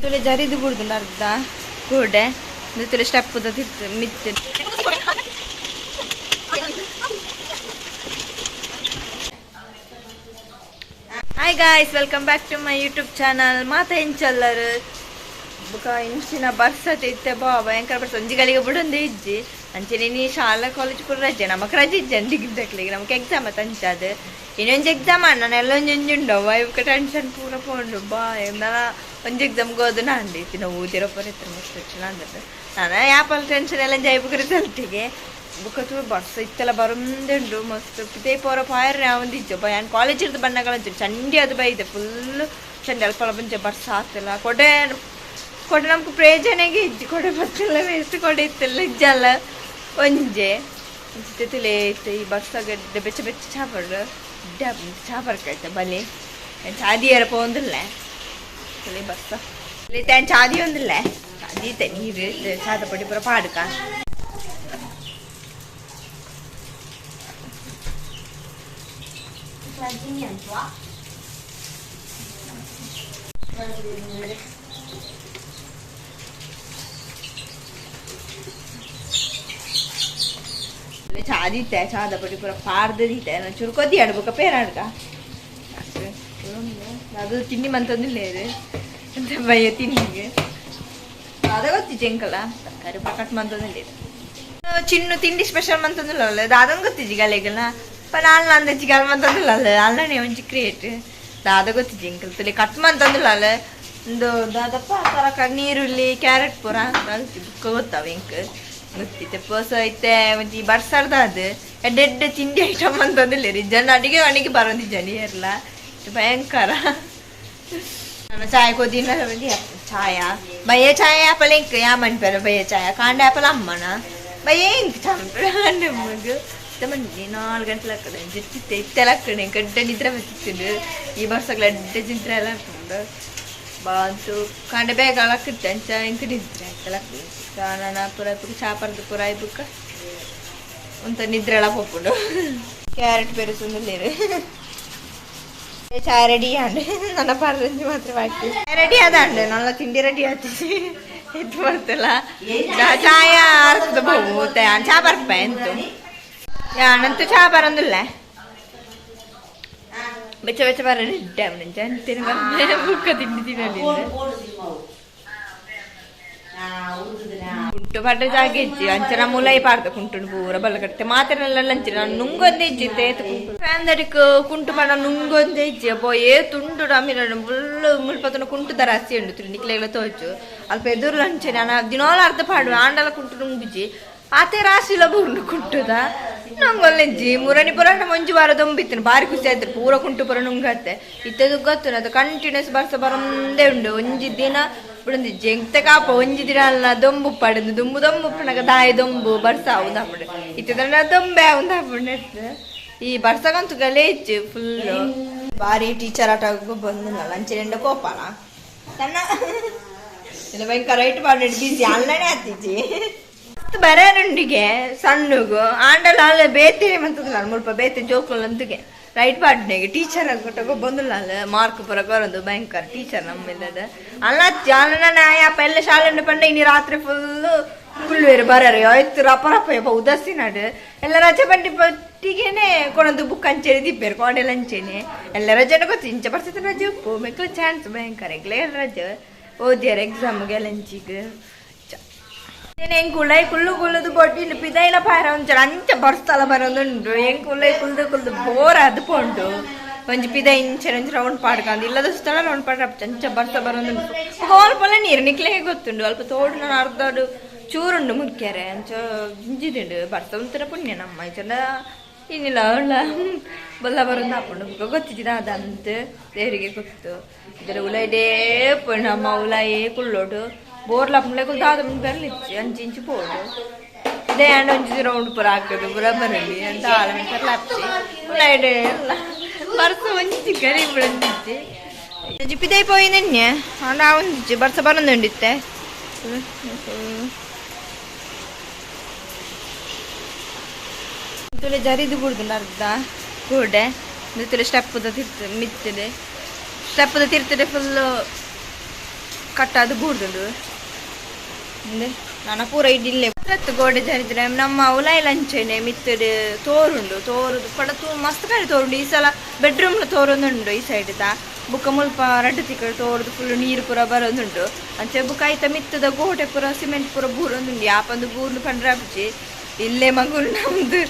ತುಲೆ ಜರಿದು ಬುಡ್ದು ಅರ್ಧ ಕೂಡೆ ತುಲೆ step ತಿರ್ತು ಮಿತ್ತು. Hi guys, welcome back to my YouTube channel. ಮಾತ ಎಂಚಲ್ಲರು ಬುಕ ಇಂಚಿನ ಬರ್ಸತೆ ಇತ್ತೆ ಬಾ ಭಯಂಕರ ಬರ್ಸ ಒಂಜಿ ಗಳಿಗೆ ಬುಡೊಂದೇ ಇಜ್ಜಿ. ಅಂಚನೆ ನೀ ಶಾಲಾ ಕಾಲೇಜ್ ಪೂರ ರಜೆ, ನಮಕ್ ರಜೆ ಇಜ್ಜಿ ಅಂದಿಗಿದ್ದಕ್ಲಿಗೆ. ನಮಕ್ ಎಕ್ಸಾಮ್ ಅತ್ತ ಅಂಚಾದ ಇನ್ನೊಂಜಿ ಎಕ್ಸಾಮ್ ಅಣ್ಣ ಎಲ್ಲ ಒಂಜೊಂಜಿ ಉಂಡು ಬುಕ್ಕ ಟೆನ್ಷನ್ ಪೂರ ಪೋಂಡು ಬಾ. ಎಂದನ ಒಂಜಿ ಎಕ್ಸಾಮ್ ಗೋದು ನಾಂದಿ ಇತ್ತಿನ ಊದಿರೋ ಪೂರ ಇತ್ತು ಮಸ್ತ್ ಟೆನ್ಷನ್ ಅಂದದ್ದು. ನಾನು ಯಾಪಲ್ ಟೆನ್ಷನ್ ಎಲ್ಲ ಜೈಬುಕ್ ರಿಸಲ್ಟಿಗೆ. ಬುಕ್ಕ ತೂ ಬರ್ಸ ಇತ್ತೆಲ್ಲ ಬರೊಂದೇ ಉಂಡು ಮಸ್ತ್ ಪಿದೈ ಪೋರ ಪಾಯರ್ ಒಂದಿಜ್ಜು ಬಾ. ಯಾನ್ ಕಾಲೇಜ್ ಇರ್ದು ಬಣ್ಣಗಳ ಚಂಡಿ ಅದು ಬೈದೆ ಫುಲ್ ಚಂಡಿ ಅಲ್ಪ ಮುಂಚೆ ಬರ್ಸ ಆತಿಲ್ಲ. ಕೊಡೆ ಕೊಡೆ ನಮ್ಗೆ ಪ್ರಯೋಜನಗೆ ಇಜ್ಜಿ, ಕೊಡೆ ಬತ್ತಿಲ್ಲ ವೇಸ್ಟ್, ಕೊಡೆ ಇತ್ತಿಲ್ಲ ಇಜ್ಜಲ್ಲ ಒಂಜೆ ತುಲೆ ಇತ್ತು. ಈ ಬರ್ಸ ಗಡ್ಡೆ ಬೆಚ್ಚ ಬೆಚ್ಚ ಚಾಪಡು ಚಾ ಬರ್ಕೈತೆ ಬಲಿ ಚಾದಿಯರ ಪೋಂದಿಲ್ಲ ತುಲೆ ಬರ್ಸ ಇಲ್ಲಿ ಚಾದಿ ಒಂದಿಲ್ಲ ಚಾದಿ ನೀರು ಚಾದ ಪೊಡಿ ಪೂರ ಪಾಡ್ಕ. ಚಾದಿತ್ತೆ ಚಾದ ಪೊಡಿ ಪೂರ ಪಾಡ್ದಿತ್ತೆ ಚೂರು ಕೊದ್ದಿ ಆಡ್ಬೇಕ ಪೇರಾಡ್ಕ ಅದು ತಿಂಡಿ ಮಂತೊಂದಿಲ್ಲ ಅಂತ ಭಯ ತಿಂಡಿಗೆ ಅದ ಗೊತ್ತಿಜ್ಜಿ ಎಂಕಲ ತರಕಾರಿ ಪೂರ ಕಟ್ ಮಂತೊಂದಿಲ್ಲ. ಚಿನ್ನು ತಿಂಡಿ ಸ್ಪೆಷಲ್ ಮಂತೊಂದಿಲ್ಲ ದಾದನ್ ಗೊತ್ತಿಜ್ಜಿ ಗಲೆಗಲ ಪ ನಾಲ್ ಅಂದ ಚಿಗಾಲ್ ಮಂತೊಂದಿಲ್ಲ ಅಲ್ಲನೆ ಒಂಜಿ ಕ್ರಿಯೇಟ್ ದಾದ ಗೊತ್ತಿಜ್ಜಿ ಎಂಕಲ್ ತುಲಿ ಕಟ್ ಮಂತೊಂದಿಲ್ಲ. ಒಂದು ದಾದಪ್ಪ ತರಕ ನೀರುಳ್ಳಿ ಕ್ಯಾರೆಟ್ ಪೂರ ಬುಕ್ಕ ಗೊತ್ತಾವ ಎಂಕ್ ಗೊತ್ತಿತ್ತೆ ಪೋಸ ಐತೆ. ಒಂಜಿ ಬರ್ಸಾರ್ದ ಅದು ಎಡ್ಡೆ ಎಡ್ಡೆ ತಿಂಡಿ ಐಟಮ್ ಅಂತಂದಿಲ್ಲ ರೀ. ಜನ ಅಡಿಗೆ ಅಣಿಗೆ ಬರೋದಿಜ್ಜ ನೀರ್ಲ ಭಯಂಕರ. ನಾನು ಚಾಯ್ ಕೊದಿನ ಛಾಯ ಬಯ್ಯ ಛಾಯ ಆಪಲ್ ಎಂಕ್ ಯಾ ಮನ್ಪೆರ ಬಯ್ಯ ಚಾಯ ಕಾಂಡ ಆಪಲ್ ಅಮ್ಮನ ಬಯ್ಯ ಎಂಕ್ ಚಂಪೆ ಮಗು ಮಂದಿ 4 ಗಂಟೆ ಲಕ್ಕಡೆ ಜಿತ್ತಿತ್ತೆ ಇತ್ತೆ ಲಕ್ಕಡೆ ಗಡ್ಡೆ ನಿದ್ರೆ ಬತ್ತಿತ್ತು. ಈ ಬರ್ಸಗ್ಲ ಎಡ್ಡೆ ಜಿಂತ್ರೆ ಎಲ್ಲ ಉಂಡು ಬಾಂತು ಕಾಂಡೆ ಬೇಗ ಲಕ್ಕಿತ್ತೆ ಅಂಚ ಎಂಕ್ ನಿದ್ರೆ ಆಯ್ತು ಲಕ್ಕ ನನ್ನ ಪೂರ ಚಾ ಪರ್ದು ಪೂರ ಬುಕ್ಕ ಉಂತ ನಿದ್ರೆ ಎಲ್ಲ ಪೋಪುಂಡು. ಕ್ಯಾರೆಟ್ ಬೆರೆಸೊಂದುಲ್ಲೇರು. ಚಾಯ್ ರೆಡಿ ಆಂಡ್ ನನ್ನ ಪರಂಜಿ ಮಾತ್ರ ಬಾಕಿ. ರೆಡಿ ಆದಾಂಡ್ ನನ್ನ ತಿಂಡಿ ರೆಡಿ ಆತಿಸಿ ಎದ್ದು ಬರ್ತಲ್ಲ ಚಾಯ ಅರ್ತದ ಬಹು ಚಾ ಬರ್ಪ ಎಂತು ಯಾನಂತೂ ಚಾ ಬರಂದಿಲ್ಲ ಬೆಚ್ಚ ಬೆಚ್ಚ ಬರ ಅಂತೀನಿ ಬುಕ್ಕ ತಿಂಡಿ ತಿನ್ನಲಿಲ್ಲ. ಕುಂಟು ಪಡ್ಡ ಜಾಗ ಇಜ್ಜಿ ಅಂಚನ ಮುಲೈ ಪಾಡ್ದ ಕುಂಟುಂಡು ಪೂರ ಬಲ್ಲ ಕಟ್ಟೆ ಮಾತೆರೆಲ್ಲ ಅಂಚಿನ ನುಂಗೊಂದೇ ಇಜ್ಜಿ ತೇತು ಫ್ಯಾನ್ದಡಿಕ್ ಕುಂಟು ಪಡ ನುಂಗೊಂದೇ ಇಜ್ಜಿ. ಅಬ್ಬೋ ಏ ತುಂಡು ಅಮಿರ ಫುಲ್ ಮುಲ್ಪತನ ಕುಂಟು ದರಾಸಿ ಉಂಡು ತಿರು ನಿಕ್ಲೆಗ್ಲ ತೋಚು ಅಲ್ಪ ಎದುರು ಅಂಚನೆ ನಾನು ದಿನೋಲ ಅರ್ಧ ಪಾಡು ಆಂಡಲ ಕುಂಟು ನುಂಗುಜಿ ಆತೆ ರಾಶಿಲ ಬುಂಡು ಕುಂಟುದ ನಂಗೊಲ್ಲೆಜ್ಜಿ ಮುರಣಿ ಪುರಾಣ ಮಂಜು ವಾರ ದೊಂಬಿತ್ತು ಬಾರಿ ಖುಷಿ ಆಯ್ತು ಪೂರ ಕುಂಟು ಪುರ ನುಂಗತ್ತೆ ಇತ್ತದು ಗೊತ್ತು ಅದು ಕಂಟಿನ್ಯೂಸ್ ಬರ್ಸ ಬರಂದೇ ಉಂಡು. ಒಂಜಿ ದಿನ ಬಿಡೊಂದಿಜ್ಜಿ ಎಂತ ಕಾಪ ಒಂಜಿ ದಿನ ಅಲ್ಲ ದೊಂಬು ಪಡೆದು ದುಂಬು ದೊಂಬು ಪಣಗ ದಾಯಿ ದೊಂಬು ಬರ್ಸ ಹೌದಾಪುಂಡು ಇತ್ತದ ದೊಂಬೆ ಹೌದಾಪುಂಡು. ಈ ಬರ್ಸಗಂತೂ ಗಲೇಜ್ ಫುಲ್ ಬಾರಿ ಟೀಚರ್ ಆಟ ಬಂದು ಲಂಚ್ ಕೋಪಾಲ ತನ್ನ ಭಯಂಕರ ರೈಟ್ ಮಾಡಿ ಬಿಸಿ ಅಲ್ಲನೇ ಆತಿಜ್ಜಿ ಬರೇನುಂಡಿಗೆ ಸಣ್ಣಗು ಆಂಡಲ ಅಲ್ಲ ಬೇತೆ ಮಂತದ ಮುಲ್ಪ ಬೇತೆ ಜೋಕುಲಂತುಗೆ ರೈಟ್ ಪಾಡ್ನೆಗೆ ಟೀಚರ್ ಕೊಟ್ಟ ಬಂದುಲ್ಲ ಮಾರ್ಕ್ ಪೂರ ಕೊರೊಂದು ಭಯಂಕರ ಟೀಚರ್ ನಮ್ಮಿಲ್ಲದ ಅಲ್ಲ ಅಲ್ಲ ಅಪ್ಪ ಎಲ್ಲ ಶಾಲೆ ಪಂಡ ಇನಿ ರಾತ್ರಿ ಫುಲ್ಲು ಕುಳ್ಳುವೇರು ಬರರು ಆಯ್ತು ರಪ ರಪ ಯಪ್ಪ ಉದಾಸೀನಾಡು ಎಲ್ಲ ರಜೆ ಬಂಡಿ ಪಟ್ಟಿಗೆನೆ ಕೊಡೊಂದು ಬುಕ್ ಅಂಚೆನೆ ದಿಪ್ಪೇರು ಕೋಡೆಲ್ಲ ಅಂಚೆನೆ ಎಲ್ಲ ರಜೆನ ಗೊತ್ತು ಇಂಚ ಬರ್ತಿತ್ತು ರಜೆ ಉಪ್ಪು ಮೆಕ್ಲು ಚಾನ್ಸ್ ಭಯಂಕರ ಎಂಕ್ಲೆ ರಜೆ ಓದ್ಯಾರ ಎಕ್ಸಾಮ್ಗೆ ಲಂಚಿಗೆ ಎಂಕ್ ಉಲೈ ಕುಲ್ಲು ಕುಲ್ಲುದು ಬೊಡ್ಡಿನ ಪಿದೈಲ ಪಾರ ಒಂಚೂರು ಅಂಚ ಬರ್ಸ್ತಲ ಬರೋದುಂಡು. ಎಂಕ್ ಉಲೈ ಕುಲ್ದು ಕುಲ್ದು ಬೋರ್ ಅದು ಪೋಂಡು ಒಂಜಿ ಪಿದೈ ಇಂಚೆ ಒಂಜಿ ರೌಂಡ್ ಪಾಡ್ಕಂದು ಇಲ್ಲದ ಸುತ್ತಲ ರೌಂಡ್ ಪಾಡ್ರ ಅಂಚ ಬರ್ಸ ಬರೋದುಂಡು. ಅಲ್ಪಲ ನೀರು ನಿಕ್ಲೆ ಗೊತ್ತುಂಡು ಅಲ್ಪ ತೋಡು ನಾನು ಅರ್ಧಡು ಚೂರುಂಡು ಮುಖ್ಯರೆ ಅಂಚ ಜಿಂಜಿದುಂಡು ಬರ್ಸ ಒಂಥರ ಪುಣ್ಯ ನಮ್ಮ ಇಂಚನ ಇನ್ನಿಲ್ಲ ಅವಳ ಬಲ್ಲ ಬರೋದು ಹಾಪುಂಡು ಬೊಕ ಗೊತ್ತಿಜ್ಜಿ ಅದಂತ ದೇವರಿಗೆ ಗೊತ್ತು. ಇದರ ಉಲೈಡೇ ನಮ್ಮ ಉಲಾಯೇ ಕುಳ್ಳೋಡು ಬೋರ್ಲ ಕುಲ್ ದಾದ ಬರ್ಲಿಚ್ಚಿ ಅಂಚಿ ಇಂಚಿ ಪೋಡು ಇದೇ ಆಂಡ ಒಂಜಿ ರೌಂಡ್ ಪೂರ ಹಾಕದು ಪೂರ ಬರಲಿ ಅಂತ ಆಲ ಲಾಪ್ಸಿ ಉಲಾಯ್ಡೆ ಬರ್ಸ ಒಂಜಿ ಗರಿ ಬಿಡಂದಿಜ್ಜಿ ಜಿಪಿದೈ ಪೋಯಿನೆನ್ನೆ ಆಂಡ ಒಂಜಿ ಬರ್ಸ ಬರಂದುಂಡಿತ್ತೆ. ತುಲೆ ಜರಿದು ಬುಡ್ದು ಅರ್ಧ ಕೂಡೆ ತುಲೆ ಸ್ಟೆಪ್ಪುದ ತಿರ್ತು ಮಿತ್ತಿದೆ ಸ್ಟೆಪ್ಪುದ ತಿರ್ತದೆ ಫುಲ್ಲು. ಕಟ್ಟಾದ್ ಬೂರ್ದುಂಡು ನನ ಪೂರ ಇಡ್ಡಿಲ್ಲೆ ಗೋಡೆ ಜರಿದ್ರೆ ನಮ್ಮ ಉಲಾಯಿ ಲಂಚನೆ ಮಿತ್ತಡ್ ತೋರುಂಡು ತೋರುದು ಪಡ ತೂ ಮಸ್ತ್ ಕಡೆ ತೋರುಂಡು. ಈ ಸಲ ಬೆಡ್ರೂಮ್ ತೋರೊಂದುಂಡು ಈ ಸೈಡ್ ದ ಬುಕ್ಕ ಮುಲ್ಪ ರಡ್ಡು ತಿಕ್ಕಡು ತೋರುದು ಫುಲ್ ನೀರು ಪೂರ ಬರೋದುಂಡು. ಅಂಚೆ ಬುಕ್ಕ ಐತ ಮಿತ್ತದ ಗೋಡೆ ಪೂರ ಸಿಮೆಂಟ್ ಪೂರ ಬೂರೊಂದುಂಡು. ಯಾಪಂದು ಬೂರ್ನು ಪಂಡ್ರೆ ಆಪುಜಿ. ಇಲ್ಲೇ ಮಗುರು ನಮ್ದು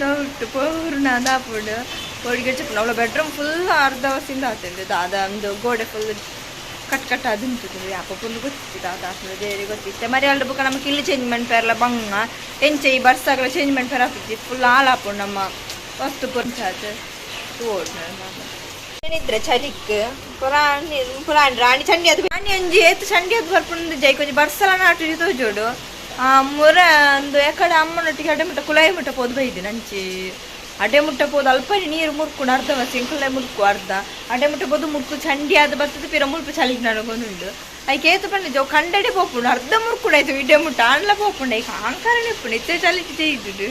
ಡೌಟ್ ಪೂರ್ಣ ದಾಪುಂಡು ಪೋಡಿಗೆ ಚಪ್ಪು ಅವಳ ಬೆಡ್ರೂಮ್ ಫುಲ್ ಅರ್ಧ ವಸಿಂದ ಆತುಂಡು. ದಾದ ಒಂದು ಗೋಡೆ ಫುಲ್ ಕಟ್ ಕಟ್ ಅದು ಯಾಪ ಫುಲ್ ಗೊತ್ತಿತ್ತು ದಾದ ಆತುಂಡು ದೇರಿ ಗೊತ್ತಿತ್ತೆ ಮರಿ ಅಲ್ಡ ಬುಕ್ಕ ನಮಕ್ ಇಲ್ಲಿ ಚೇಂಜ್ ಮನ್ಪೆರ್ಲ ಬಂಗ ಎಂಚೆ ಈ ಬರ್ಸಾಗಲ ಚೇಂಜ್ ಮನ್ಪೆರ ಆಪುಜಿ ಫುಲ್ ಹಾಳಾಪುಂಡು ನಮ್ಮ ವಸ್ತು ಪೊಂಚಾತ್ ತೋಡ್ ಏನಿದ್ರೆ ಚಳಿಕ್ ಪುರಾಣಿ ಪುರಾಣಿ ರಾಣಿ ಚಂಡಿ ಅದು ರಾಣಿ ಒಂಜಿ ಏತ್ ಚಂಡಿ ಅದು ಬರ್ಪುಂಡು ಜೈ ಕೊಂಜಿ ಬರ್ಸಲ ನಾಟು ತೋಜೋಡು. ಆ ಮುರ ಒಂದು ಎಕಡೆ ಅಮ್ಮನೊಟ್ಟಿಗೆ ಅಡೆ ಮುಟ್ಟ ಕುಲಾಯಿ ಮುಟ್ಟ ಪೋದು ಬೈದಿ ನಂಚಿ ಅಡೆ ಮುಟ್ಟ ಪೋದು ಅಲ್ಪ ನೀರು ಮುರ್ಕುಂಡು ಅರ್ಧ ಸಿಂಕುಲೆ ಮುರ್ಕು ಅರ್ಧ ಅಡೆ ಮುಟ್ಟ ಪೋದು ಮುರ್ಕು ಚಂಡಿ ಆದ ಬರ್ತದೆ ಪಿರ ಮುಲ್ಪ ಚಳಿಗೆ ನಡಗೊಂದುಂಡು. ಐಕೆ ಏತು ಪಂಡ ಜೋ ಕಂಡಡೆ ಪೋಪುಂಡು ಅರ್ಧ ಮುರ್ಕುಂಡು ಆಯ್ತು ಇಡೆ ಮುಟ್ಟ ಆಂಡ್ಲ ಪೋಪುಂಡು ಐಕೆ ಆಂಕಾರನೆ ಇಪ್ಪುಂಡು ಇತ್ತೆ ಚಳಿಗೆ ಜೈದುಡು.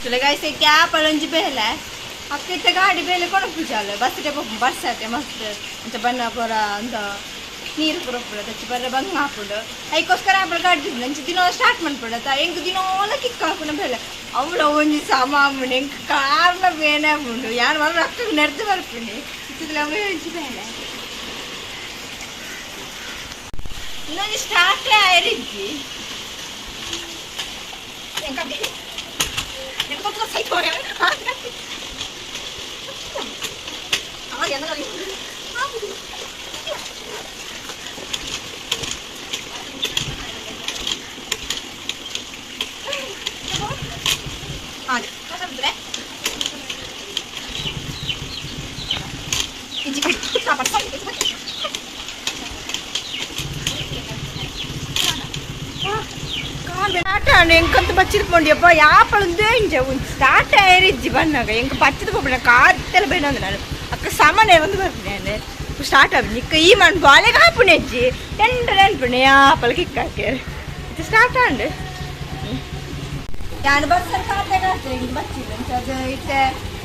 ಚುಲಗಾಯ್ಸ್ ಕ್ಯಾಪ್ ಒಂಜಿ ಬೇಲೆ ಅಕ್ಕ ಇತ್ತೆ ಗಾಡಿ ಬೇಲೆ ಕೊಣಪುಜಾಲ ಬಸ್ ಪೋಪು ಬರ್ಸತೆ ಮಸ್ತ್ ಅಂಚ ಬಣ್ಣ ಪೂರ ಅಂದ ನೀರು ಪೂರ ಉಪ್ಪುಂಡು ಬರ್ರೆ ಬಂಗ್ ಹಾಪುಂಡು ಐಕೋಸ್ಕರ ಆಪುಂಡು ಗಾಡಿ ಅಂಚ ದಿನ ಸ್ಟಾರ್ಟ್ ಮನ್ಪುಂಡು ಎಂಕ್ ದಿನೋಲ ಕಿಕ್ ಹಾಪುನ ಬೇಲೆ ಅವಳ ಒಂಜಿ ಸಮ ಆಪುಂಡು ಎಂಕ್ ಕಾರ್ಲ ಬೇನೆ ಆಪುಂಡು ಯಾನ್ ಮಲ್ಲ ಅಕ್ಕಗ್ ನೆರ್ದು ಬರ್ಪುಂಡು ಇತ್ತುಲ ಅವೇ ಒಂಜಿ ಬೇಲೆ ಇನ್ನೊಂದು ಸ್ಟಾರ್ಟೇ ಆಯ್ರಿಜ್ಜಿ. ಎಂಕಂತ ಬಚ್ಚಿದ್ ಪೋಂಡಿಯಪ್ಪ ಯಾಪಳಂದೇ ಇಂಚ ಒಂಜಿ ಸ್ಟಾರ್ಟ್ ಆಯಿರಿಜ್ಜಿ ಬನ್ನಾಗ ಎಂಕ್ ಬಚ್ಚಿದ್ ಪೋಪುಂಡ ಕಾತೆಲ ಬೇನಂದು ನಾನು ಅಕ್ಕ ಸಮನೆ ಒಂದು ಬರ್ಪುನೆ ಸ್ಟಾರ್ಟ್ ಆಪುಂಡು ನಿಕ್ಕ ಈ ಮನ್ ಬಾಲೆಗ್ ಆಪುಂಡು ಹೆಜ್ಜಿ ಎಂಡ ನೆನ್ಪುಂಡು ಯಾಪಲ ಕಿಕ್ ಹಾಕ್ಯಾರ ಇದು ಸ್ಟಾರ್ಟ್ ಆಂಡ್ ಯಾನ್ ಬರ್ಸರ್ ಕಾತೆ ಕಾತೆ ಇಂಚ ಬಚ್ಚಿದ್ ಅಂಚ ಅದು ಇತ್ತೆ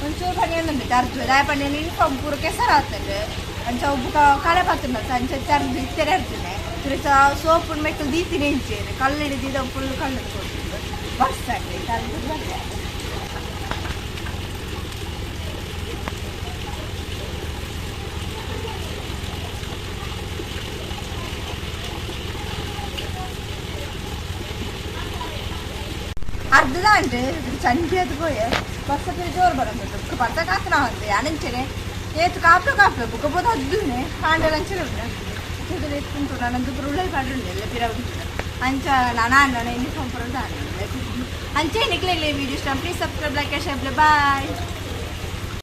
ಒಂಚೂರು ಪನಿಯೊಂದುಂಡು ತರ್ದು ದಾಯ ಪಂಡ ಯೂನಿಫಾರ್ಮ್ ಪೂರ ಕೆಸರಾತುಂಡು. ಅಂಚ ಬುಕ ಕಳೆ ಪತ್ತುಂಡು ಅಂಚ ತರ್ದು ಇತ್ತೆರೆ ಇರ್ತದೆ ತುರಿತ ಸೋಪು ಮೆಟ್ಟಲು ದೀತಿನ ಇಂಚೇರು ಕಲ್ಲು ದೀದ ಫುಲ್ ಕಲ್ಲು ಕೊಡ್ತಿದ್ದು ಬರ್ಸಾಗ್ಲಿ ಕಲ್ಲು ಬರ್ಸ ಅರ್ಧದ ಅಂಟು ಚಂಡಿ ಅದು ಪೋಯೆ ಬರ್ಸ ಜೋರು ಬರೋದು ಬುಕ್ಕ ಬರ್ಸ ಕಾತನ ಅಂತೆ ಅನಂಚನೆ ಏತು ಕಾಪ್ಲು ಕಾಪ್ಲು ಬುಕ್ಕ ಬೋದು ಅದ್ದುನೆ ಕಾಂಡಲ ಅಂಚನೆ ಉಂಟು ಎತ್ತುಂಟು ನಾನಂದು ಉಳ್ಳೈ ಪಾಡುಂಡು ಎಲ್ಲ ಪಿರ ಉಂಟು ಅಂಚ ನಾನು ಅಣ್ಣ ಯೂನಿಫಾರ್ಮ್ ಪೂರ ಅಂಚೆ ನಿಕ್ಲೆ ವೀಡಿಯೋ ಇಷ್ಟ please subscribe, like, share. Bye.